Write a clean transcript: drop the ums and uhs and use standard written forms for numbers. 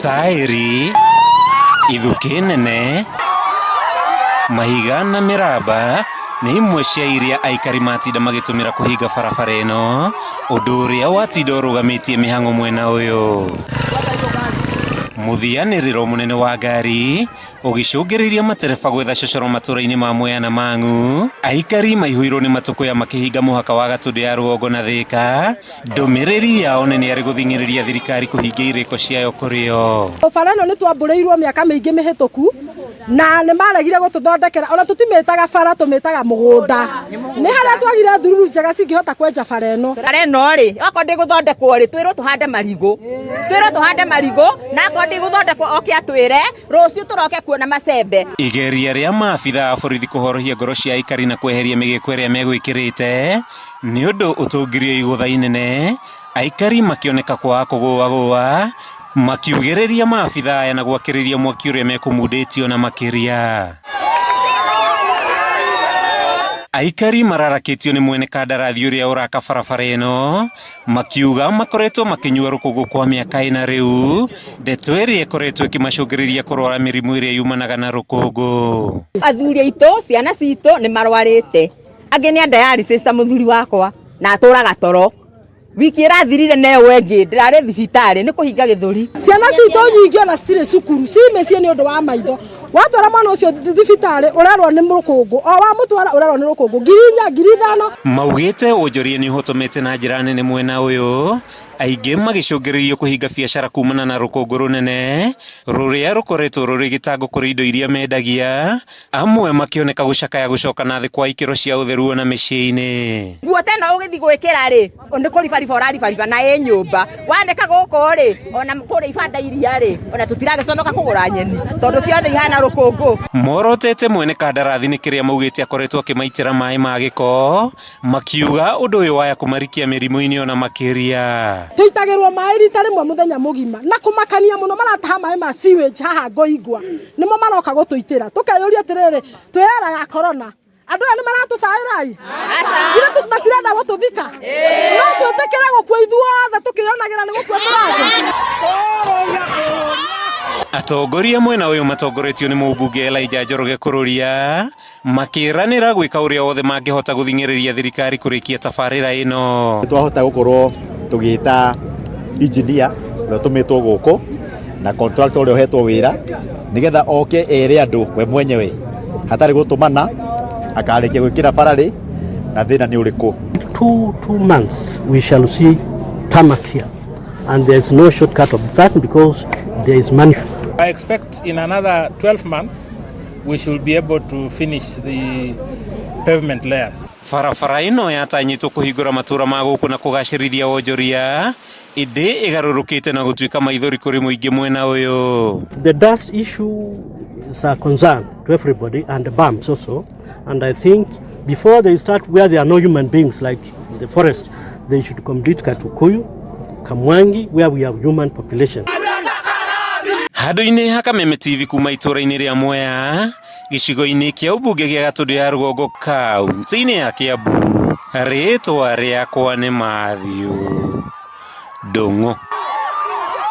Taĩri, ithukĩ nene, mahiga na mĩramba nĩ imwe cia iria aikari matinda magĩtũmĩra kũhinga barabara ĩno, ũndũ ũrĩa watinda ũrũgamĩtie mĩhang'o mwena ũyũ. Mũthianĩrĩro mũnene wa ngari ũgĩcũngĩrĩria matereba gwetha cocoro matũra-inĩ ma Mwea na Mang'u, aikari maihũirwo nĩ matũkũya makĩhinga mũhaka wa Gatũndũ ya rũgongo na Thĩka, ndũmĩrĩri yao nene arĩ gũthing'ĩrĩria thirikari kũhingia irĩko ciayo kũrĩ o. Bara ĩno nĩ twambũrĩirwo mĩaka mĩingĩ mĩhĩtũku na nĩ maregire gũtũthondekera ona tũtimĩtaga bara tũmĩtaga mũgũnda. Nĩ harĩa twagire thururu njega cingĩhota kwenja bara ĩno. Bara ĩno rĩ, okorwo ndĩgũthondekwo rĩ, twĩrwo tũhande marigũ, twĩrwo tũhande marigũ na akorwo ndĩgũthondekwo oke atwĩre rũciũ tũroke kuona macembe. Igeria rĩa maabitha a borithi kũhorohia ngoro cia aikari na kweheria mĩgĩko ĩrĩa megwĩkĩrĩte nĩ ũndũ ũtũngirio igũtha inene, aikari makĩoneka kwaga kũgũagũa, makiugĩrĩria maabitha aya na gwakĩrĩria mwaki ũrĩa mekũmundĩtio na makĩria. Aikari mararakĩtio nĩ mwene kandarathi ũrĩa ũraka barabara ĩno, makiuga makoretwo makĩnyua rũkũngũ kwa mĩaka ĩna rĩu, ndeto ĩrĩa ĩkoretwo ĩkĩmacũngĩrĩria kũrwara mĩrimũ ĩrĩa yumanaga na rũkũngũ. Athuri aitũ, ciana citũ nĩ marwarĩte, angĩ nĩ a dialysis ta mũthuri wakwa na atũraga toro. Wiki ĩrathirire na ĩyo ĩngĩ ndĩrarĩ thibitarĩ nĩ kũhinga gĩthũri. Ciana citũ nyingĩ ona citirĩ cukuru, ci mĩciĩ nĩ ũndũ wa maitho. Watwara mwana ũcio thibitarĩ ũrerwo nĩ rũkũngũ, o wamũtwara ũrerwo nĩ rũkũngũ, 4000, 5000. Maugĩte wonjoria nĩ ũhotomete na njĩra nene mwena ũyũ, aingĩ magĩcũngĩrĩrio kũhinga biacara kumana na rũkũngũ rũnene rũrĩa rũkoretwo rũrĩ gĩtango kũrĩ indo iria mendagia, amwe makĩoneka gũcakaya gũcoka na thĩ kwa ikĩro cia ũtheru ona mĩciĩ-inĩ. Nguo ta ĩno ũgĩthiĩ gwĩkĩra rĩ, nĩ kũribariba ũraribariba na ĩ nyũmba. Wanĩka gũkũ rĩ, ona kũrĩa ibanda iria rĩ, ona tũtiragĩconoka kũgũra nyeni tondũ ciothe ihana rũkũngũ. Morotete mwene kandarathi nĩ kĩrĩa maugĩte akoretwo akĩmaitĩra maĩ ma gĩko, makiuga ũndũ ũyũ waya kũmarikia mĩrimũ-inĩ ona makĩria. Tũitagĩrwo maĩ rita rĩmwe mũthenya mũgima na kũmakania mũno marataha maĩ ma sewage haha Ngoingwa nĩmo maroka gũtũitĩra. Tũkeyũria atĩrĩrĩ, twĩ era ya corona, andũ aya nĩ maratũcaĩra ĩ? Ithuĩ matirenda gũtũthika, no twĩtĩkĩre gũkua ithuothe tũkĩyonagĩra nĩ gũkua tũrathiĩ. Atongoria mwena ũyũ matongoretio nĩ mũmbunge Elijah Njoroge Kururia makĩranĩra gwĩka ũrĩa wothe mangĩhota gũthing'ĩrĩria thirikari kũrĩkia tabarĩra ĩno. Twahota gũkorwo tũgĩta engineer ũrĩa ũtũmĩtwo gũkũ na contractor ũrĩa ũhetwo wĩra nĩgetha oke ere andũ we mwenyewe hatarĩ gũtũmana akarĩkia gwĩkĩra bara rĩ na thĩna nĩ ũrĩkũ. 2 months we shall see tarmac here, and there's no shortcut of that because there is money. I expect in another 12 months we should be able to finish the pavement layers. Barabara ĩno yatanyĩtwo kũhingũra matũra ma gũkũ na kũgacĩrithia wonjoria, ĩndĩ ĩgarũrũkĩte na gũtuĩka maithori kũrĩ mũingĩ mwena ũyũ. The dust issue is a concern to everybody, and the bumps also. And I think before they start where there are no human beings like the forest, they should complete Gatukuyu, Kamwangi, where we have human population. Handũ-inĩ ha Kameme TV kuma itũra-inĩ rĩa Mwea, gĩcigo-inĩ kĩa ũmbunge gĩa Gatũndũ ya rũgongo kaunti-inĩ ya Kiambu, rĩtwa rĩakwa nĩ Matthew Ndũng'ũ.